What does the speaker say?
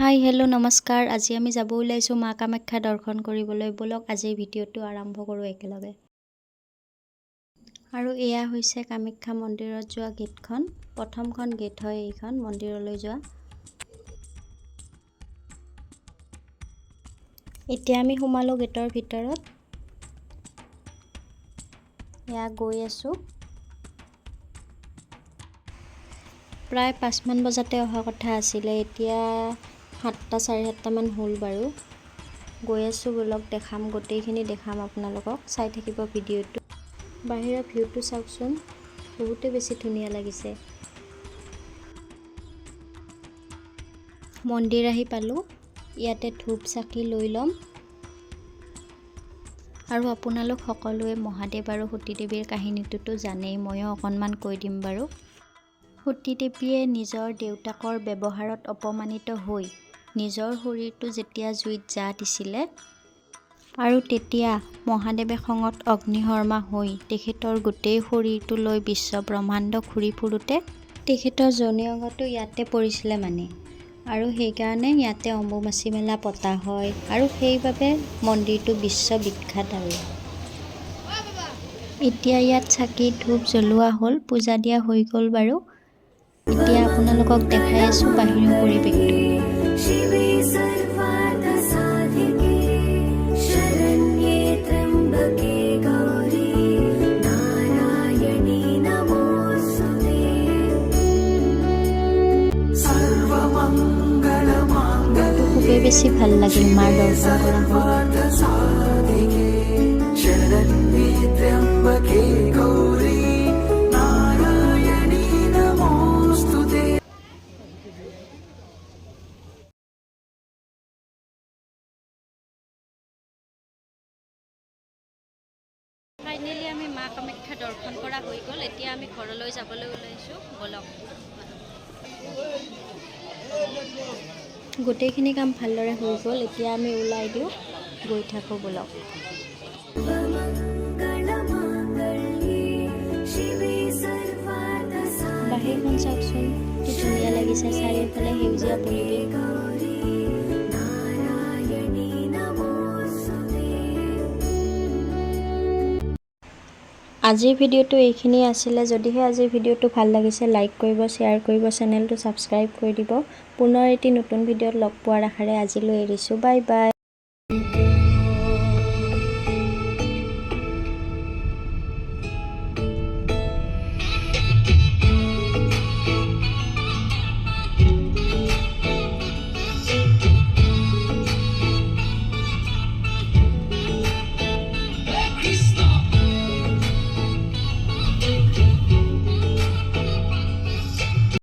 হাই, hello', নমস্কাৰ। আজি আমি যাব ওলাইছোঁ মা কামাখ্যা দৰ্শন কৰিবলৈ। ব'লক, আজিৰ ভিডিঅ'টো আৰম্ভ কৰোঁ একেলগে। আৰু এয়া হৈছে কামাখ্যা মন্দিৰত যোৱা গেটখন। প্ৰথমখন গেট হয় এইখন মন্দিৰলৈ যোৱা। এতিয়া আমি সোমালোঁ গেটৰ ভিতৰত। এয়া গৈ আছোঁ। প্ৰায় 5মান বজাতে অহা কথা আছিলে, এতিয়া 7টা, 7:30মান হ'ল বাৰু। গৈ আছোঁ, ব'লক, দেখাম, গোটেইখিনি দেখাম আপোনালোকক। চাই থাকিব ভিডিঅ'টো। বাহিৰৰ ভিউটো চাওকচোন, বহুতেই বেছি ধুনীয়া লাগিছে। মন্দিৰ আহি পালোঁ। ইয়াতে ধূপ চাকি লৈ ল'ম। আৰু আপোনালোক সকলোৱে মহাদেৱ আৰু সতী দেৱীৰ কাহিনীটোতো জানেই, ময়ো অকণমান কৈ দিম বাৰু। সতী দেৱীয়ে নিজৰ দেউতাকৰ ব্যৱহাৰত অপমানিত হৈ নিজৰ শৰীৰটো যেতিয়া জুইত জাহ দিছিলে আৰু তেতিয়া মহাদেৱে খঙত অগ্নিশৰ্মা হৈ তেখেতৰ গোটেই শৰীৰটো লৈ বিশ্ব ব্ৰহ্মাণ্ড ঘূৰি ফুৰোঁতে তেখেতৰ যোনি অংগটো ইয়াতে পৰিছিলে মানে। আৰু সেইকাৰণে ইয়াতে অম্বুবাচী মেলা পতা হয় আৰু সেইবাবে মন্দিৰটো বিশ্ববিখ্যাত। আৰু এতিয়া ইয়াত চাকি ধূপ জ্বলোৱা হ'ল, পূজা দিয়া হৈ গ'ল বাৰু। এতিয়া আপোনালোকক দেখাই আছোঁ বাহিৰৰ পৰিৱেশটো। शिवे सर्वार्थसाधिके, शरण्ये त्र्यम्बके गौरी, नारायणी नमोऽस्तु। মনটো খুবেই বেছি ভাল লাগিল, মাৰ দৰ্শন কৰা হ'ল। सर्वार्थसाधिके, शरण्ये त्र्यम्बके गौरी, नारायणी नमोऽस्तु ते। ফাইনেলি আমি মা কামাখ্যা দৰ্শন কৰা হৈ গ'ল। এতিয়া আমি ঘৰলৈ যাবলৈ ওলাইছোঁ। ব'লক। গোটেইখিনি কাম ভালদৰে হৈ গ'ল। এতিয়া আমি ওলাই দিওঁ, গৈ থাকোঁ, ব'লক। मङ्गलमाङ्गल्ये शिवे सर्वार्थसाधिके, বাহিৰখন চাওকচোন, কি ধুনীয়া লাগিছে। চাৰিওফালে সেউজীয়া পৰিৱেশ। गौरी, नारायणी नमोऽस्तु। আজিৰ ভিডিঅ'টো এইখিনিয়ে আছিলে। যদিহে আজিৰ ভিডিঅ'টো ভাল লাগিছে, লাইক কৰিব, শ্বেয়াৰ কৰিব, চেনেলটো ছাবস্ক্ৰাইব কৰি দিব। পুনৰ এটি নতুন ভিডিঅ'ত লগ পোৱাৰ আশাৰে আজিলৈ এৰিছোঁ। Bye bye.